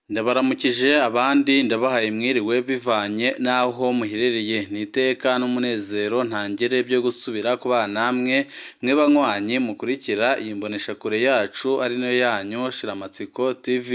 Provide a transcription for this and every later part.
Ndabaramukije, abandi ndabahaye mwiriwe bivanye n'aho muherereye. Ni iteka n'umunezero ntangere byo gusubira kubana namwe, mwe banywanyi mukurikira iyi mboneshakure yacu ari nayo yanyu Shiramatsiko TV.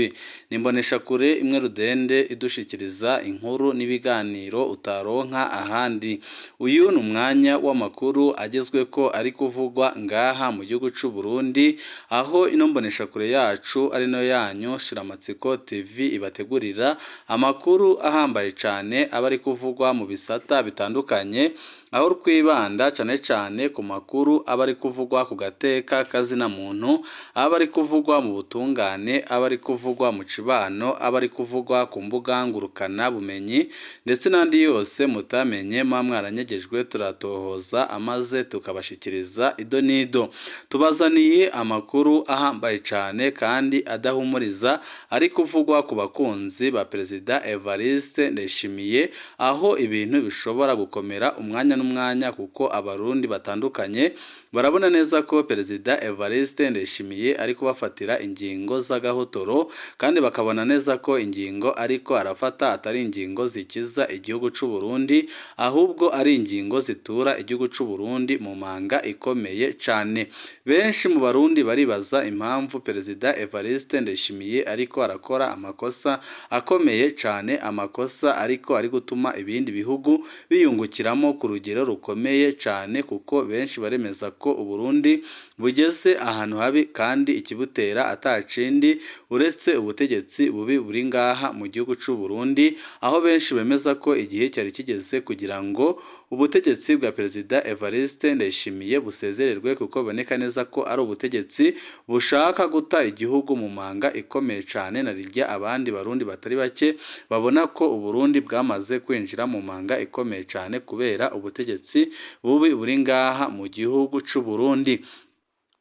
Ni imboneshakure imwe rudende idushikiriza inkuru n'ibiganiro utaronka ahandi. Uyu ni umwanya w'amakuru agezweko ari kuvugwa ngaha mu gihugu c'u Burundi, aho ino mboneshakure yacu ari nayo yanyu Shiramatsiko TV ibategurira amakuru ahambaye cane aba ari kuvugwa mu bisata bitandukanye, aho twibanda cane cane ku makuru aba ari kuvugwa ku gateka kazina muntu, aba ari kuvugwa mu butungane, aba ari kuvugwa mu cibano, aba ari kuvugwa ku mbuga ngurukana bumenyi, ndetse n'andi yose mutamenye muba mwaranyegejwe, turatohoza amaze tukabashikiriza ido n'ido. Tubazaniye amakuru ahambaye cane kandi adahumuriza ari kuvugwa ku bakunzi ba Perezida Evariste Ndayishimiye, aho ibintu bishobora gukomera umwanya n'umwanya, kuko Abarundi batandukanye barabona neza ko Perezida Evariste Ndayishimiye ari kubafatira ingingo z'agahotoro, kandi bakabona neza ko ingingo ariko arafata atari ingingo zikiza igihugu c'u Burundi, ahubwo ari ingingo zitura igihugu c'u Burundi mu manga ikomeye cane. Benshi mu Barundi baribaza impamvu Perezida Evariste Ndayishimiye ariko arakora amakosa akomeye cane, amakosa ariko ari gutuma ibindi bihugu biyungukiramo ku rugero rukomeye cane, kuko benshi baremeza ko Uburundi bugeze ahantu habi kandi ikibutera atakindi uretse ubutegetsi bubi buri ngaha mu gihugu c'u Burundi, aho benshi bemeza ko igihe cyari kigeze kugira ngo ubutegetsi bwa Perezida Evariste Ndayishimiye busezererwe, kuko biboneka neza ko ari ubutegetsi bushaka guta igihugu mu manga ikomeye cane, na rirya abandi Barundi batari bake babona ko Uburundi bwamaze kwinjira mu manga ikomeye cane kubera ubutegetsi bubi buri ngaha mu gihugu c'u Burundi.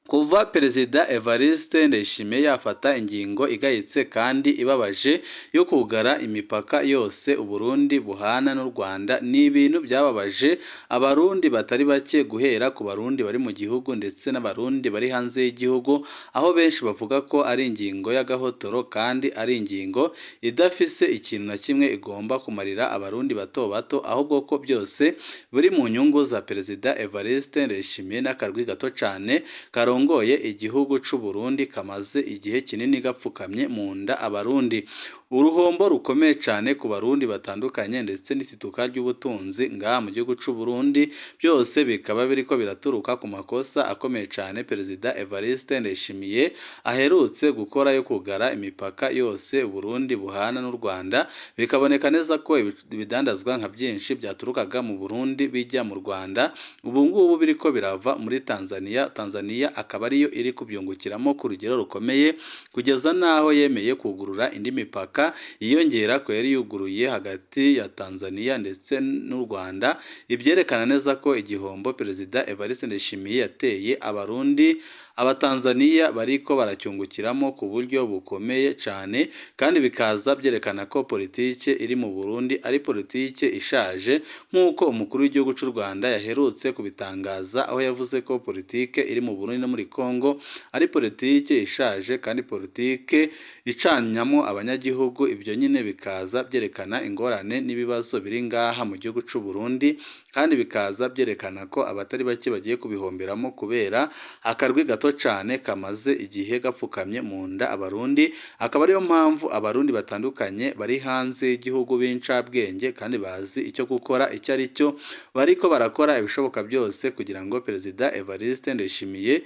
Kuva Perezida Evariste Ndayishimiye yafata ingingo igayitse kandi ibabaje yo kugara imipaka yose Uburundi buhana n'u Rwanda, ni ibintu byababaje Abarundi batari bake, guhera ku Barundi bari mu gihugu ndetse n'Abarundi bari hanze y'igihugu, aho benshi bavuga ko ari ingingo y'agahotoro kandi ari ingingo idafise ikintu na kimwe igomba kumarira Abarundi bato bato, ahubwo ko byose biri mu nyungu za Perezida Evariste Ndayishimiye n'akarwi gato cane karongoye igihugu c'u Burundi kamaze igihe kinini gapfukamye mu nda Abarundi. Uruhombo rukomeye cane ku Barundi batandukanye ndetse n'itituka ry'ubutunzi ngaha mu gihugu c'u Burundi, byose bikaba biriko biraturuka ku makosa akomeye cane Perezida Evariste Ndayishimiye aherutse gukora yo kugara imipaka yose Uburundi buhana n'u Rwanda, bikaboneka neza ko ibidandazwa nka byinshi byaturukaga mu Burundi bijya mu Rwanda, ubu ngubu biriko birava muri Tanzania, Tanzania akaba ariyo iri kubyungukiramo ku rugero rukomeye, kugeza n'aho yemeye kugurura indi mipaka yiyongera ku yari yuguruye hagati ya Tanzania ndetse n'u Rwanda, ibyerekana neza ko igihombo Perezida Evariste Ndayishimiye yateye Abarundi, Abatanzaniya bariko baracyungukiramo ku buryo bukomeye cane, kandi bikaza byerekana ko politike iri mu Burundi ari politike ishaje, nk'uko umukuru w'igihugu c'u Rwanda yaherutse kubitangaza, aho yavuze ko politike iri mu Burundi no muri Congo ari politike ishaje kandi politike icanyamo abanyagihugu. Ibyo nyine bikaza byerekana ingorane n'ibibazo biri ngaha mu gihugu c'u Burundi, kandi bikaza byerekana ko abatari bake bagiye kubihomberamo kubera akarwi gato cane kamaze igihe gapfukamye mu nda Abarundi, akaba ariyo mpamvu Abarundi batandukanye bari hanze y'igihugu b'incabwenge kandi bazi icyo gukora icyo ari cyo, bariko barakora ibishoboka byose kugira ngo Perezida Evariste Ndayishimiye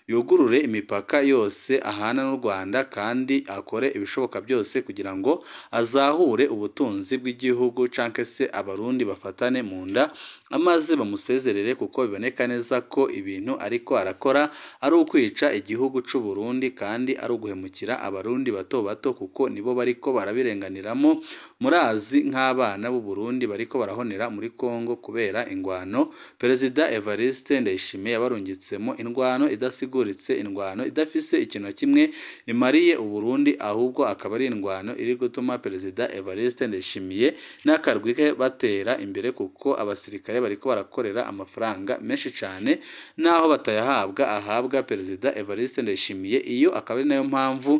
yugurure imipaka yose ahana n'u Rwanda, kandi akore ibishoboka byose kugira ngo azahure ubutunzi bw'igihugu, canke se Abarundi bafatane mu nda amaze bamusezerere, kuko biboneka neza ko ibintu ariko arakora ari ukwica igihugu c'u Burundi kandi ari uguhemukira Abarundi bato bato, kuko nibo bariko barabirenganiramo. Murazi nk'abana b'u Burundi bariko barahonera muri Congo kubera ingwano Perezida Evariste Ndayishimiye yabarungitsemo, ingwano idasiguritse, ingwano idafise ikintu na kimwe imariye Uburundi, ahubwo akaba ari ingwano iri gutuma Perezida Evariste Ndayishimiye n'akarwi ke batera imbere, kuko abasirikare bariko barakorera amafaranga menshi cane naho batayahabwa ahabwa Perezida Evariste Ndayishimiye. Iyo akaba ari nayo mpamvu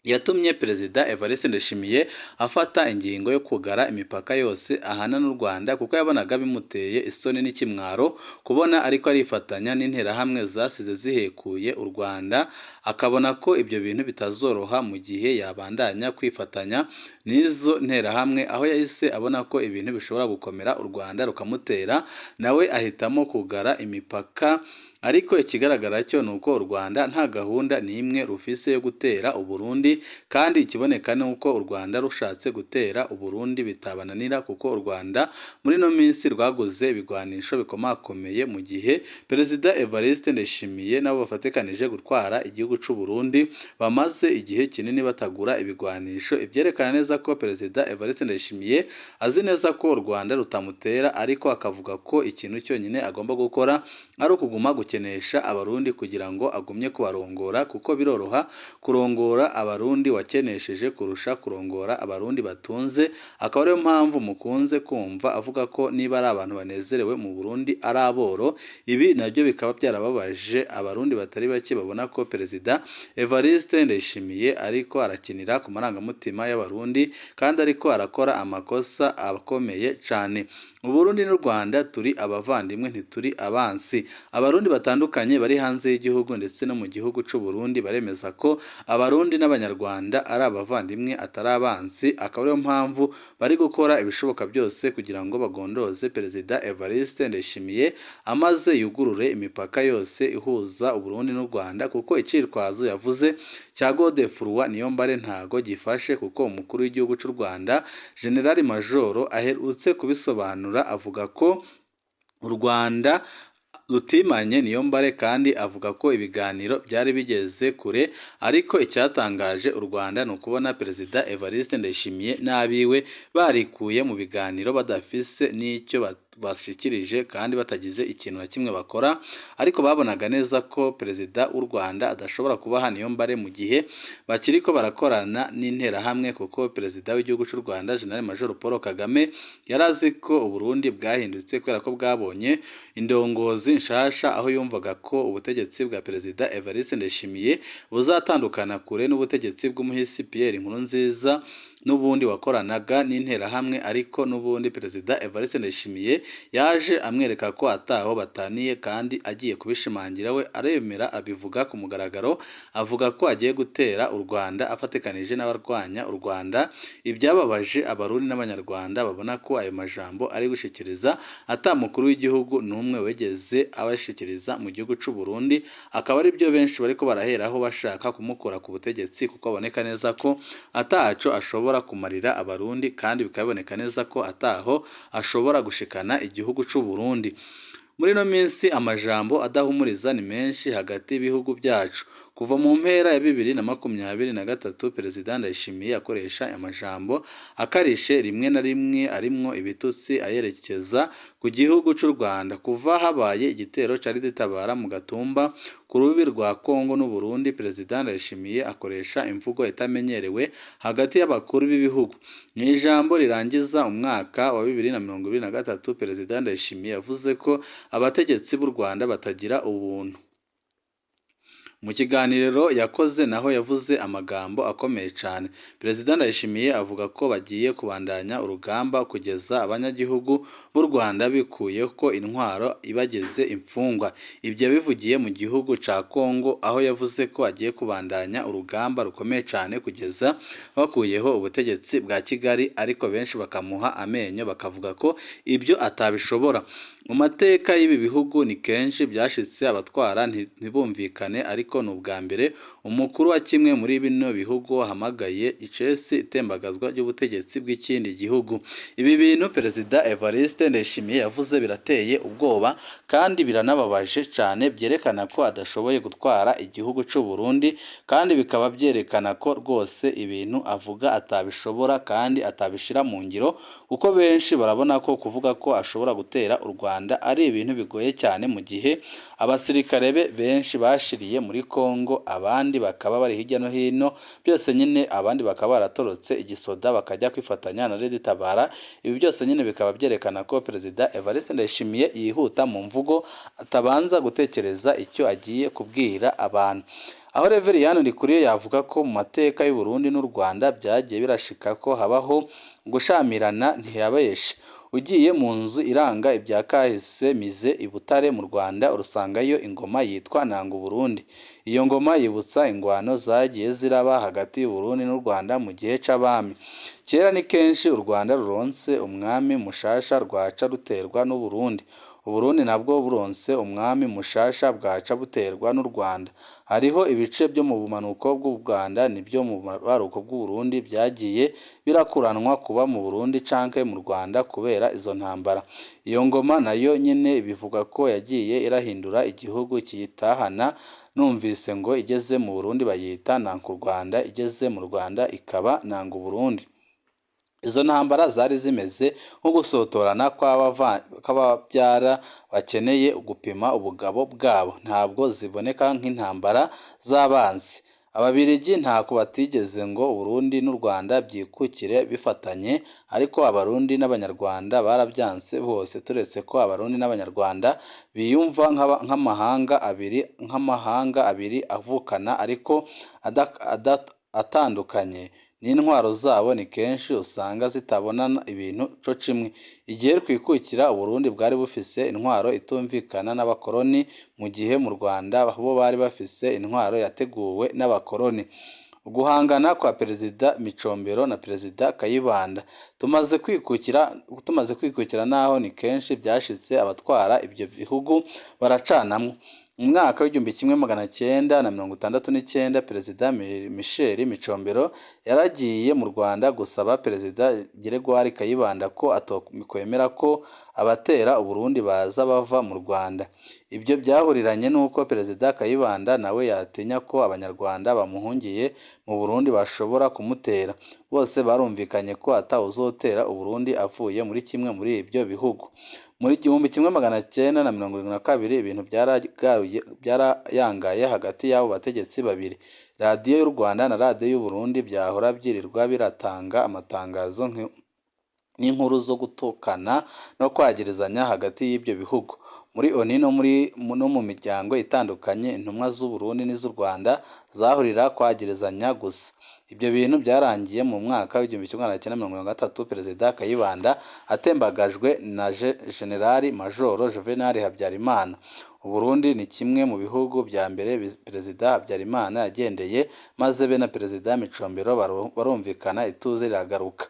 Yatumye Perezida Evariste Ndayishimiye afata ingingo yo kugara imipaka yose ahana n'u Rwanda, kuko yabonaga bimuteye isoni n'ikimwaro kubona ariko arifatanya n'interahamwe zasize zihekuye u Rwanda, akabona ko ibyo bintu bitazoroha mu gihe yabandanya kwifatanya n'izo nterahamwe, aho yahise abona ko ibintu bishobora gukomera u Rwanda rukamutera, nawe ahitamo kugara imipaka. Ariko ikigaragara cyo ni uko u Rwanda nta gahunda n'imwe rufise yo gutera u Burundi, kandi ikiboneka ni uko u Rwanda rushatse gutera u Burundi bitabananira, kuko u Rwanda muri ino minsi rwaguze ibigwanisho bikomakomeye, mu gihe Perezida Evariste Ndayishimiye nabo bafatikanije gutwara igihugu c'u Burundi bamaze igihe kinini batagura ibigwanisho, ibyerekana neza ko Perezida Evariste Ndayishimiye azi neza ko u Rwanda rutamutera, ariko akavuga ko ikintu cyonyine agomba gukora ari ukuguma gukenesha Abarundi kugira ngo agumye kubarongora, kuko biroroha kurongora Abarundi wakenesheje kurusha kurongora Abarundi batunze. Akaba ariyo mpamvu mukunze kumva avuga ko niba ari abantu banezerewe mu Burundi ari aboro. Ibi nabyo bikaba byarababaje Abarundi batari bake babona ko Perezida Evariste Ndayishimiye ariko arakinira ku marangamutima y'Abarundi kandi ariko arakora amakosa akomeye cane. Mu Burundi n'u Rwanda turi abavandimwe, ntituri abansi. Abarundi batandukanye bari hanze y'igihugu ndetse no mu gihugu c'u Burundi baremeza ko Abarundi n'Abanyarwanda ari abavandimwe atari abansi, akaba ariyo mpamvu bari gukora ibishoboka byose kugira ngo bagondoze Perezida Evariste Ndayishimiye amaze yugurure imipaka yose ihuza u Burundi n'u Rwanda, kuko icitwazo yavuze cya Godefroid Niyombare ntago gifashe, kuko umukuru w'igihugu c'u Rwanda General Majoro aherutse kubisobanura avuga ko u Rwanda rutimanye Niyombare, kandi avuga ko ibiganiro byari bigeze kure, ariko icyatangaje u Rwanda ni ukubona Perezida Evariste Ndayishimiye n'abiwe barikuye mu biganiro badafise n'icyo bashikirije kandi batagize ikintu na kimwe bakora, ariko babonaga neza ko Perezida w'u Rwanda adashobora kubaha Niyombare mu gihe bakiriko barakorana n'interahamwe, kuko Perezida w'igihugu c'u Rwanda General Major Paul Kagame yari azi ko u Burundi bwahindutse kubera ko bwabonye indongozi nshasha, aho yumvaga ko ubutegetsi bwa Perezida Evariste Ndayishimiye buzatandukana kure n'ubutegetsi bw'umuhisi Pierre Nkurunziza n'ubundi wakoranaga n'interahamwe, ariko n'ubundi Perezida Evariste Ndayishimiye yaje amwereka ko ataho bataniye kandi agiye kubishimangira, we aremera abivuga ku mugaragaro, avuga ko agiye gutera u Rwanda afatikanije n'abarwanya u Rwanda. Ibyababaje Abarundi n'Abanyarwanda babona ko ayo majambo ari gushikiriza ata mukuru w'igihugu n'umwe wigeze abashikiriza mu gihugu c'u Burundi, akaba ari byo benshi bariko baraheraho bashaka kumukura ku butegetsi, kuko aboneka neza ko ataco ashobora kumarira Abarundi, kandi bikaboneka neza ko ataho ashobora gushikana igihugu c'u Burundi. Muri ino minsi amajambo adahumuriza ni menshi hagati y'ibihugu byacu. Kuva mu mpera ya 2023 Perezida Ndayishimiye akoresha amajambo akarishe rimwe na rimwe arimwo ibitutsi ayerekeza ku gihugu c'u Rwanda. Kuva habaye igitero cari gitabara mu Gatumba ku rubibi rwa Kongo n'u Burundi, Perezida Ndayishimiye akoresha imvugo itamenyerewe hagati y'abakuru b'ibihugu. Mu ijambo rirangiza umwaka wa 2023, Perezida Ndayishimiye yavuze ko abategetsi b'u Rwanda batagira ubuntu. Mu kiganiro yakoze naho yavuze amagambo akomeye cane. Perezida Ndayishimiye avuga ko bagiye kubandanya urugamba kugeza abanyagihugu b'u Rwanda bikuye ko intwaro ibageze imfungwa. Ibyo yabivugiye mu gihugu ca Kongo, aho yavuze ko agiye kubandanya urugamba rukomeye cane kugeza bakuyeho ubutegetsi bwa Kigali, ariko benshi bakamuha amenyo bakavuga ko ibyo atabishobora. Mu mateka y'ibi bihugu ni kenshi byashitse abatwara ntibumvikane, ariko ni ubwa mbere umukuru wa kimwe muri bino bihugu ahamagaye icesi itembagazwa ry'ubutegetsi bw'ikindi gihugu. Ibi bintu Perezida Evariste Ndayishimiye yavuze birateye ubwoba kandi biranababaje cane, byerekana ko adashoboye gutwara igihugu c'u Burundi, kandi bikaba byerekana ko rwose ibintu avuga atabishobora kandi atabishira mu ngiro, kuko benshi barabona ko kuvuga ko ashobora gutera u Rwanda ari ibintu bigoye cyane mu gihe abasirikare be benshi bashiriye muri Kongo, abandi bakaba bari hirya no hino, byose nyine abandi bakaba baratorotse igisoda bakajya kwifatanya na Red Tabara. Ibi byose nyine bikaba byerekana ko Perezida Evariste Ndayishimiye yihuta mu mvugo, atabanza gutekereza icyo agiye kubwira abantu. Aho Reveriyani Ndikuriyo yavuga ko mu mateka y'u Burundi n'u Rwanda byagiye birashika ko habaho gushamirana, ntiyabeshe. Ugiye mu nzu iranga ibya kahise Musée i Butare mu Rwanda, urusangayo ingoma yitwa Nanga Burundi. Iyo ngoma yibutsa ingwano zagiye ziraba hagati y'u Burundi n'u Rwanda mu gihe c'abami. Kera ni kenshi u Rwanda ruronse umwami mushasha rwaca ruterwa n'u Burundi. Uburundi nabwo buronse umwami mushasha bwaca buterwa n'u Rwanda. Hariho ibice byo mu bumanuko bw'u Rwanda n'ibyo mu buraruko bw'u Burundi byagiye birakuranwa kuba mu Burundi canke mu Rwanda kubera izo ntambara. Iyo ngoma nayo nyene bivugwa ko yagiye irahindura igihugu kiyitahana. Numvise ngo igeze mu Burundi bayita Nankurwanda, igeze mu Rwanda ikaba Nanguburundi. Izo ntambara zari zimeze nko gusotorana kw'abavyara bakeneye gupima ubugabo bwabo, ntabwo ziboneka nk'intambara z'abansi. Ababirigi ntako batigeze ngo Uburundi n'u Rwanda byikukire bifatanye, ariko Abarundi n'Abanyarwanda baravyanse bose, turetse ko Abarundi n'Abanyarwanda biyumva nk'amahanga abiri avukana ariko atandukanye. N'intwaro zabo ni kenshi usanga zitabona ibintu co kimwe. Igihe twikukira, Uburundi bwari bufise intwaro itumvikana n'abakoroni, mu gihe mu Rwanda bo bari bafise intwaro yateguwe n'abakoroni. Uguhangana kwa Perezida Micombero na Perezida Kayibanda. Tumaze kwikukira naho ni kenshi vyashitse abatwara ivyo bihugu baracanamwo. Mu mwaka w'1969, Perezida Michel Micombero yaragiye mu Rwanda gusaba Perezida Gregoire Kayibanda ko atokwemera ko abatera Uburundi baza bava mu Rwanda. Ibyo byahuriranye n'uko Perezida Kayibanda nawe yatinya ko Abanyarwanda bamuhungiye mu Burundi bashobora kumutera. Bose barumvikanye ko atawuzotera Uburundi avuye muri kimwe muri ibyo bihugu. Muri 1972 ibintu byarayangaye hagati y'abo bategetsi babiri. Radiyo y'u Rwanda na Radiyo y'u Burundi byahora byirirwa biratanga amatangazo n'inkuru zo gutukana no kwagirizanya hagati y'ibyo bihugu. Muri ONU no mu miryango itandukanye, intumwa z'u Burundi n'iz'u Rwanda zahurira kwagirizanya gusa. Ibyo bintu byarangiye mu mwaka w'1973 Perezida Kayibanda atembagajwe na Generali Majoro Juvenal Habyarimana. Uburundi ni kimwe mu bihugu vya mbere Perezida Habyarimana yagendeye, maze be na Perezida Micombero barumvikana, ituze riragaruka.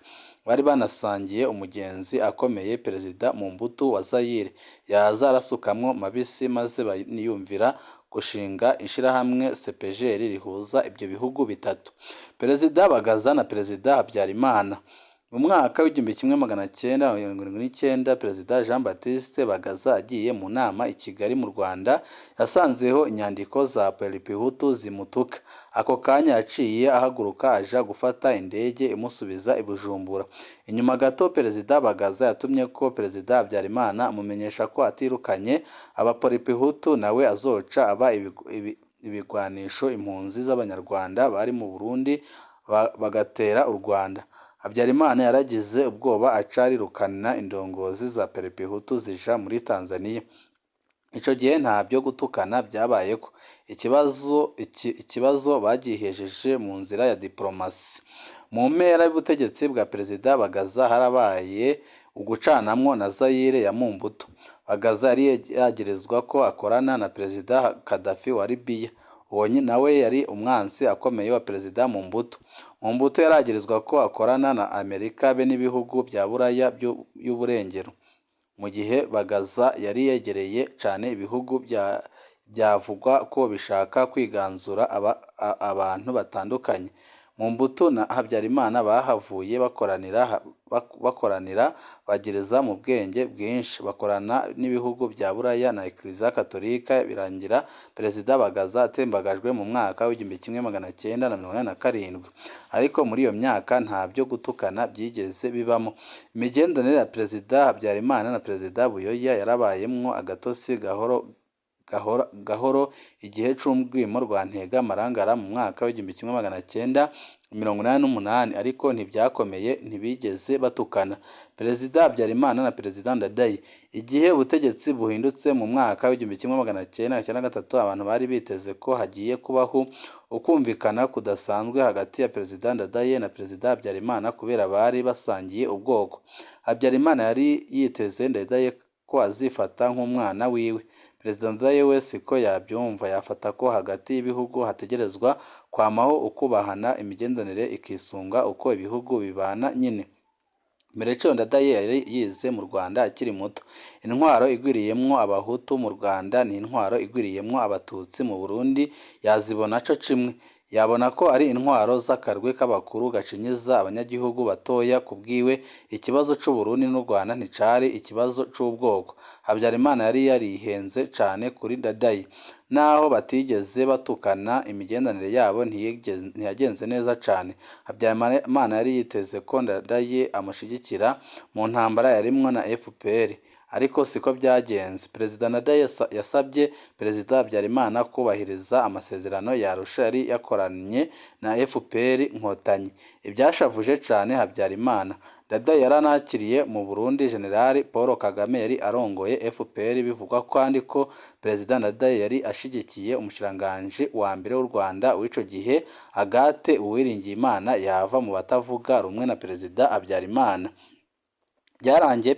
Bari banasangiye umugenzi akomeye, Perezida Mobutu wa Zaire. Yaza arasukamwo mabisi, maze baniyumvira gushinga ishirahamwe CEPGL rihuza ibyo bihugu bitatu. Perezida Bagaza na Perezida Habyarimana. Mu mwaka w'1979, Perezida Jean Baptiste Bagaza agiye mu nama i Kigali mu Rwanda, yasanzeho inyandiko za Palipehutu zimutuka. Ako kanya yaciye ahaguruka aja gufata indege imusubiza i Bujumbura. Inyuma gato Perezida Bagaza yatumye ko Perezida Habyarimana amumenyesha ko atirukanye Abapalipehutu nawe azoca aba ibigwanisho impunzi z'Abanyarwanda bari mu Burundi bagatera u Rwanda. Habyarimana yaragize ubwoba aca arirukana indongozi za Palipehutu zija muri Tanzania. Ico gihe nta byo gutukana byabayeko. Ikibazo bagihejeje mu nzira ya diplomasi. Mu mpera y'ubutegetsi bwa Perezida Bagaza harabaye ugucanamwo na Zaire ya Mobutu. Bagaza yari yagirizwa ko akorana na Perezida Gaddafi wa Libya. Uwo nawe yari umwansi akomeye wa Perezida Mobutu. Mobutu yaragirizwa ko akorana na Amerika be n'ibihugu bya Buraya y'uburengero, mu gihe Bagaza yari yegereye cane ibihugu byavugwa ko bishaka kwiganzura abantu batandukanye. Mobutu na Habyarimana bahavuye bakoranira bagiriza mu bwenge bwinshi, bakorana n'ibihugu bya Buraya na Eklezia Katolika, birangira Perezida Bagaza atembagajwe mu mwaka w'1987. Ariko muri iyo myaka nta byo gutukana byigeze bibamo. Imigenderanire ya Perezida Habyarimana na Perezida Buyoya yarabayemwo agatotsi gahoro. gahoro igihe c'urwimo rwa Ntega Marangara mu mwaka w'1988, ariko ntivyakomeye, ntibigeze batukana. Perezida Habyarimana na Perezida Ndadaye. Igihe ubutegetsi buhindutse mu mwaka w'1993, abantu bari biteze ko hagiye kubaho ukumvikana kudasanzwe hagati ya Perezida Ndadaye na Perezida Habyarimana kubera bari basangiye ubwoko. Habyarimana yari yiteze Ndadaye ko azifata nk'umwana wiwe. Perezida Ndadaye we siko yavyumva, yafata ko hagati y'ibihugu hategerezwa kwamaho ukubahana, imigenderanire ikisunga uko ibihugu bibana nyene. Melchior Ndadaye yari yize mu Rwanda akiri muto. Intwaro igwiriyemwo abahutu mu Rwanda n'intwaro igwiriyemwo abatutsi mu Burundi yazibona co kimwe. Yabona ko ari intwaro z'akarwi k'abakuru gacinyiza abanyagihugu batoya. Kubwiwe, ikibazo c'Uburundi n'u Rwanda nticari ikibazo c'ubwoko. Habyarimana yari yarihenze cane kuri Ndadaye. Naho batigeze batukana, imigenderanire yabo ntiyagenze neza cane. Habyarimana yari yiteze ko Ndadaye amushigikira mu ntambara yarimwo na FPR, ariko siko vyagenze. Perezida Ndadaye yasavye Perezida Habyarimana kubahiriza amasezerano ya Arusha yari yakoranye na FPR Nkotanyi, ivyashavuje cane Habyarimana. Ndadaye yaranakiriye mu Burundi General Paul Kagame yari arongoye FPR. Bivugwa kandi ko Perezida Ndadaye yari ashigikiye umushikiranganji wa mbere w'u Rwanda w'ico gihe, Agathe Uwiringiyimana, yava mu batavuga rumwe na Perezida Habyarimana. Byarangiye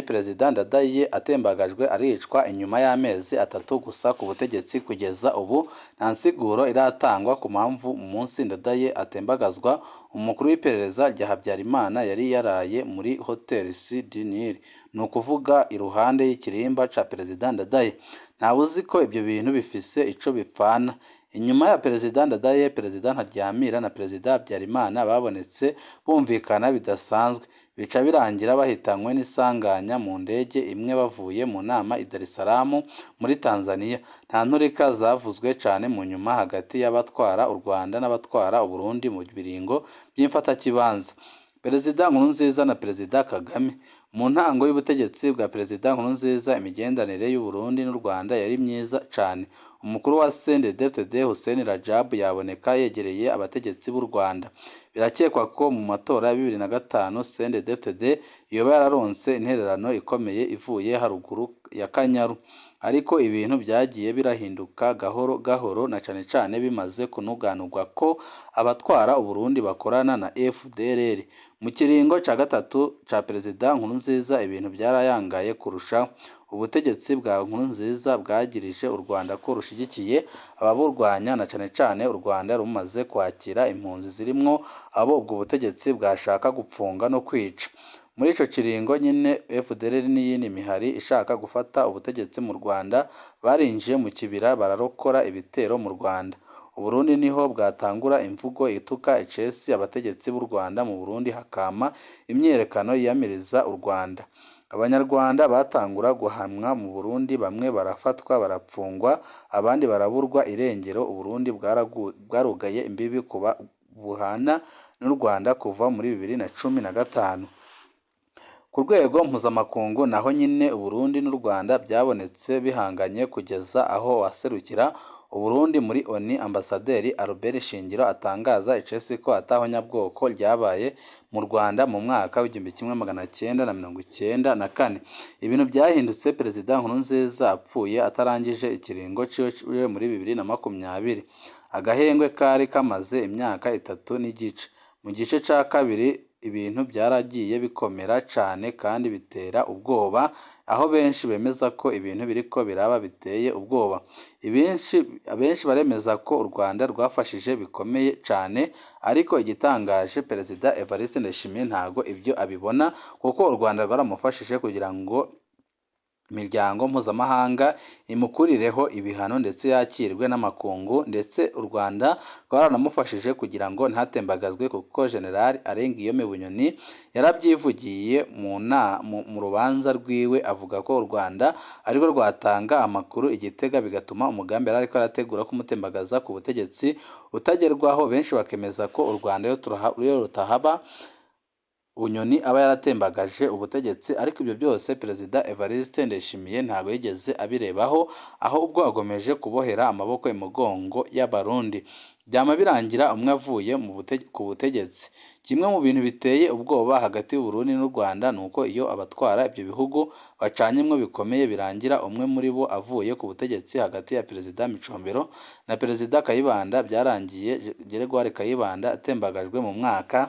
Perezida Ndadaye atembagajwe aricwa inyuma y'amezi 3 gusa ku butegetsi. Kugeza ubu nta nsiguro iratangwa ku mpamvu umunsi Ndadaye atembagazwa, umukuru w'iperereza rya Habyarimana yari yaraye muri Hotel Sud du Nil, ni ukuvuga iruhande y'ikirimba ca Perezida Ndadaye. Ntawuzi ko ivyo bintu bifise ico bipfana. Inyuma ya Perezida Ndadaye, Perezida Ntaryamira na Perezida Habyarimana babonetse bumvikana bidasanzwe, bica birangira bahitanywe n'isanganya mu ndege imwe bavuye mu nama i Dar es Salaam muri Tanzania. Nta ntureka zavuzwe cane mu nyuma hagati y'abatwara u Rwanda n'abatwara Uburundi mu biringo vy'imfatakibanza. Perezida Nkurunziza na Perezida Kagame. Mu ntango y'ubutegetsi bwa Perezida Nkurunziza, imigenderanire y'Uburundi n'u Rwanda yari myiza cane. Umukuru wa CNDD-FDD Hussein Radjab yaboneka yegereye abategetsi b'u Rwanda. Birakekwa ko mu matora ya 2005 CNDD-FDD yoba yararonse intererano ikomeye ivuye haruguru ya Kanyaru. Ariko ibintu vyagiye birahinduka gahoro gahoro, na cane cane bimaze kunuganurwa ko abatwara Uburundi bakorana na FDLR. Mu kiringo ca gatatu ca Perezida Nkurunziza ibintu vyarayangaye kurushaho. Ubutegetsi bwa Nkurunziza bwagirije u Rwanda ko rushigikiye ababurwanya, na cane cane u Rwanda rumaze kwakira impunzi zirimwo abo ubwo butegetsi bwashaka gupfunga no kwica. Muri ico kiringo nyene, FDLR n'iyindi mihari ishaka gufata ubutegetsi mu Rwanda barinjiye mu kibira bararokora ibitero mu Rwanda. Uburundi niho bwatangura imvugo ituka icesi abategetsi b'u Rwanda, mu Burundi hakama imyiyerekano yiyamiriza u Rwanda. Abanyarwanda batangura guhamwa mu Burundi, bamwe barafatwa barapfungwa, abandi baraburwa irengero. Uburundi bwarugaye imbibi buhana n'u Rwanda kuva muri 2015. Ku rwego mpuzamakungu naho nyine Uburundi n'u Rwanda byabonetse bihanganye, kugeza aho uwaserukira Uburundi muri ONU, Ambasaderi Albert Shingiro, atangaza icesi ko atahonyabwoko ryabaye mu Rwanda mu mwaka w'1994. Ibintu byahindutse Perezida Nkurunziza apfuye atarangije ikiringo ciwe muri 2020. Agahengwe kari kamaze imyaka 3 n'igice. Mu gice ca kabiri ibintu byaragiye bikomera cane kandi bitera ubwoba, aho benshi bemeza ko ibintu biriko biraba biteye ubwoba. Abenshi baremeza ko u Rwanda rwafashije bikomeye cane, ariko igitangaje Perezida Evariste Ndayishimiye ntago ibyo abibona, kuko u Rwanda rwaramufashije kugira ngo imiryango mpuzamahanga imukurireho ibihano ndetse yakirwe n'amakungu, ndetse u Rwanda rwaranamufashije kugira ngo ntatembagazwe, kuko General Alain Guillaume Bunyoni yarabyivugiye mu rubanza rwiwe, avuga ko u Rwanda arirwo rwatanga amakuru i Gitega, bigatuma umugambi yari ariko arategura kumutembagaza ku butegetsi utagerwaho. Benshi bakemeza ko u Rwanda iyo rutahaba Bunyoni aba yaratembagaje ubutegetsi, ariko ibyo byose Perezida Evariste Ndayishimiye ntago yigeze abirebaho, ahubwo agomeje kubohera amaboko imugongo y'Abarundi. Byama birangira umwe avuye ku butegetsi. Kimwe mu bintu biteye ubwoba hagati y'u Burundi n'u Rwanda ni uko iyo abatwara ibyo bihugu bacanyemwo bikomeye birangira umwe muri bo avuye ku butegetsi. Hagati ya Perezida Micombero na Perezida Kayibanda byarangiye Gregoire Kayibanda atembagajwe mu mwaka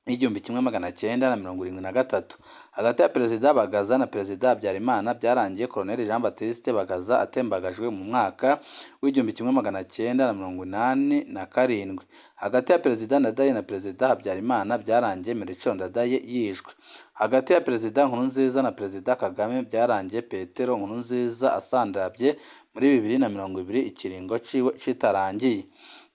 w'1973. Hagati ya Perezida Bagaza na Perezida Habyarimana byarangiye Colonel Jean Baptiste Bagaza atembagajwe mu mwaka w'1987. Hagati ya Perezida Ndadaye na Perezida Habyarimana byarangiye Melchior Ndadaye yishwe. Hagati ya Perezida Nkurunziza na Perezida Kagame byarangiye Petero Nkurunziza asandavye muri 2020 ikiringo ciwe kitarangiye.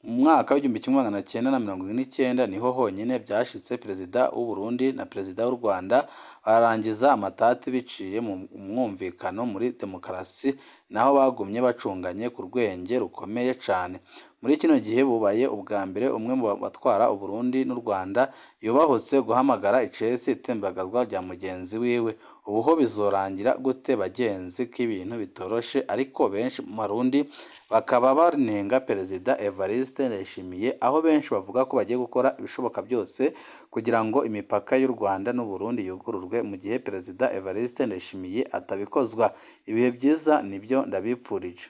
Mu mwaka w'1979 niho honyine byashitse Perezida w'u Burundi na Perezida w'u Rwanda bararangiza amatati biciye mu mwumvikano muri demokarasi, naho bagumye bacunganye ku rwenge rukomeye cane. Muri kino gihe bubaye ubwa mbere umwe mu batwara u Burundi n'u Rwanda yubahutse guhamagara icesi itembagazwa rya mugenzi wiwe. Ubu ho bizorangira gute bagenzi k'ibintu bitoroshe, ariko benshi mu Barundi bakaba banenga Perezida Evariste Ndayishimiye, aho benshi bavuga ko bagiye gukora ibishoboka byose kugira ngo imipaka y'u Rwanda n'u Burundi yugururwe mu gihe Perezida Evariste Ndayishimiye atabikozwa. Ibihe byiza nibyo ndabipfurije.